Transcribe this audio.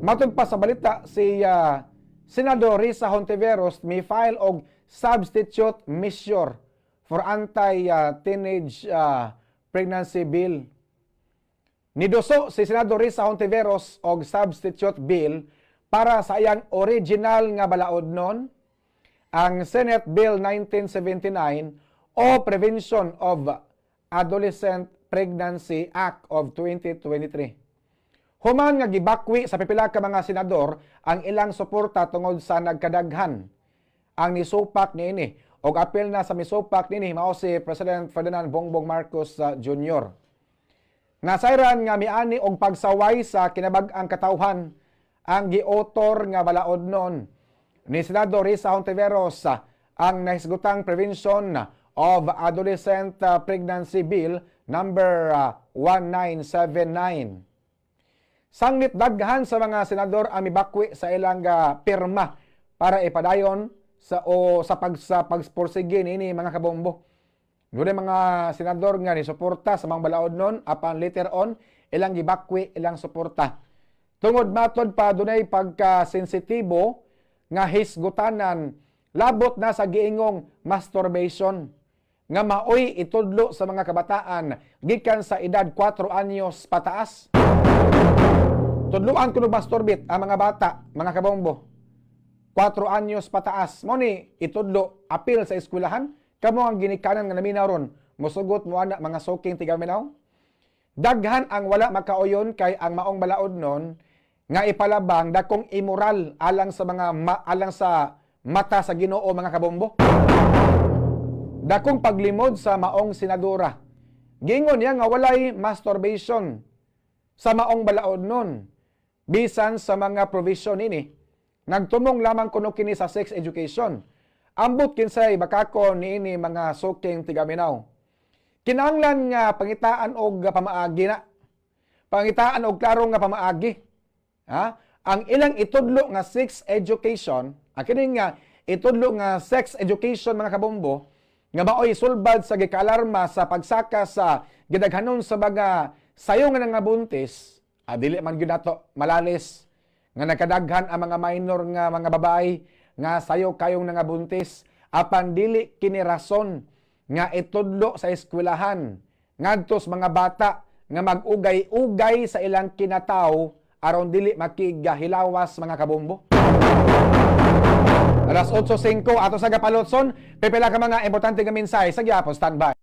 Matod pa sa balita, si Senador Risa Hontiveros mi file og substitute measure for anti-teenage pregnancy bill. Niduso si Senador Risa Hontiveros og substitute bill para sa iyang original nga balaod nun, ang Senate Bill 1979 o Prevention of Adolescent Pregnancy Act of 2023. Human nga gibakwi sa pipila ka mga senador ang ilang suporta tungod sa nagkadaghan ang nisupak niini, og apil na sa misupak niini mao si President Ferdinand Bongbong Marcos Jr. Nasayran nga miani og pagsaway sa kinabag-ang katawhan ang giauthor nga balaod nun ni Senador Risa Hontiveros, ang nahisgutang Prevention of Adolescent Pregnancy Bill number 1979. Sanglit daghan sa mga senador ang mibakwi sa ilang pirma para ipadayon sa o sa pagporsige niini, mga kabombo. Dunay mga senador nga ni suporta sa mga balaod nun, apan later on ilang gibakwi ilang suporta. Tungod matod pa dunay pagka-sensitibo nga hisgutanan labot na sa giingong masturbation nga maoy itudlo sa mga kabataan gikan sa edad 4 anyos pataas. Tudluan kuno masturbate ang mga bata, mga kabombo. 4 anyos pataas. Mao ni itudlo apil sa eskwelahan. Kamo ang ginikanan nga naminaw ron, musugot mo ana, mga suking tigaminaw. Daghan ang wala makauyon kay ang maong balaod nun nga ipalabang dakong immoral alang sa mga alang sa mata sa Ginoo, mga kabombo. Dakong paglimod sa maong senadora. Gingon niya nga walay masturbation sa maong balaod nun. Bisan sa mga provision nini, nagtumong lamang kuno kini sa sex education. Ambot kinsay bakako niini, mga suking tigaminaw. Kinahanglan nga pangitaan og pamaagi na. Pangitaan og klaro nga pamaagi. Ha? Ang ilang itudlo nga sex education, ang kini nga itudlo nga sex education, mga kabombo, nga maoy sulbad sa gikaalarma sa pagsaka sa gidaghanon sa mga sayo nga nangabuntis, dili man gyud nato malalis nga nagkadaghan ang mga minor nga mga babae nga sayo kayong nangabuntis, apan dili kini rason nga itudlo sa eskwelahan ngadto sa mga bata nga mag-ugay-ugay sa ilang kinataw aron dili makigahilawas, mga kabombo. Alas 8:05 ato sa gapalotson, pipila ka mga importante nga mensahe sa gyapon, standby.